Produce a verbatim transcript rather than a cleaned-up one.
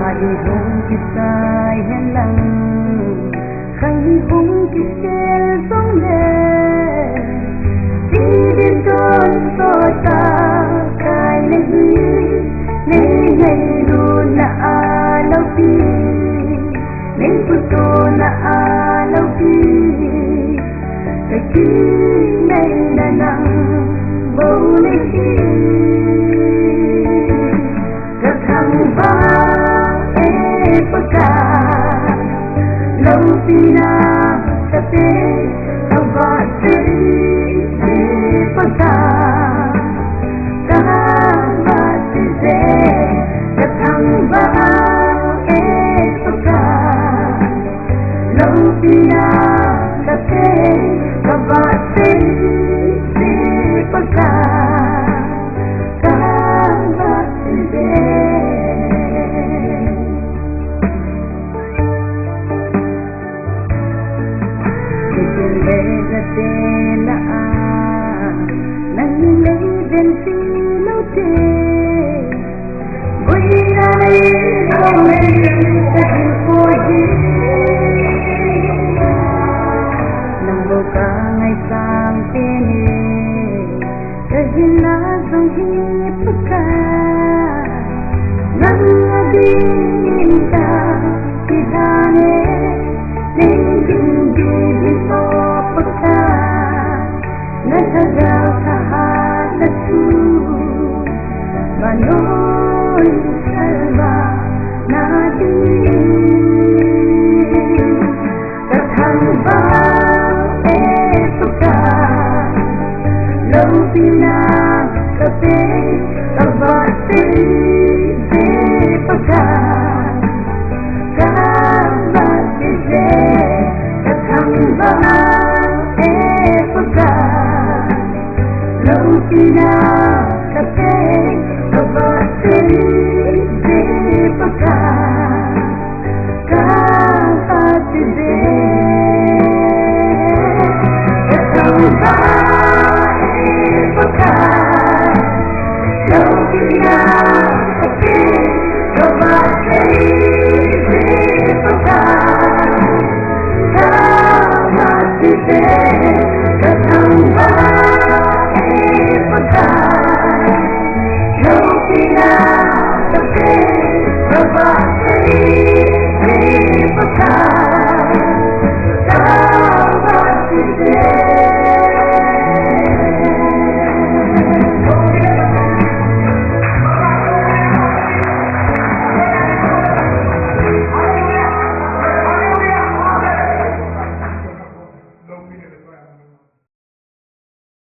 Phat hung kisai hen lang, khang hung kisel jong le, ti din ton so ta kai le hi, nei ngailutna a loupi, nei putona a loupi. Ka kingaina nang bou nahi. Ka thangvah e Pakai, loupina ka pe, ka vah sei e Pakai. Ka vah sei e, ka thangvah e Pakai. Loupina ka pe, ka vah sei e Pakai, ka vah sei e. Kitin le na te na a, nang nei ven ti lou te. Na thagau thahat na thu, vanoi salvana ding. Ka thangvah e Pakai, loupina ka pe, ka vah sei e Pakai. Ka vah sei e, ka thangvah e Pakai. Loupina ka pe, ka vah sei e Pakai. Ka vah sei e, ka thangvah e Pakai. Loupina ka pe, ka vah sei e Pakai. Ka vah sei e,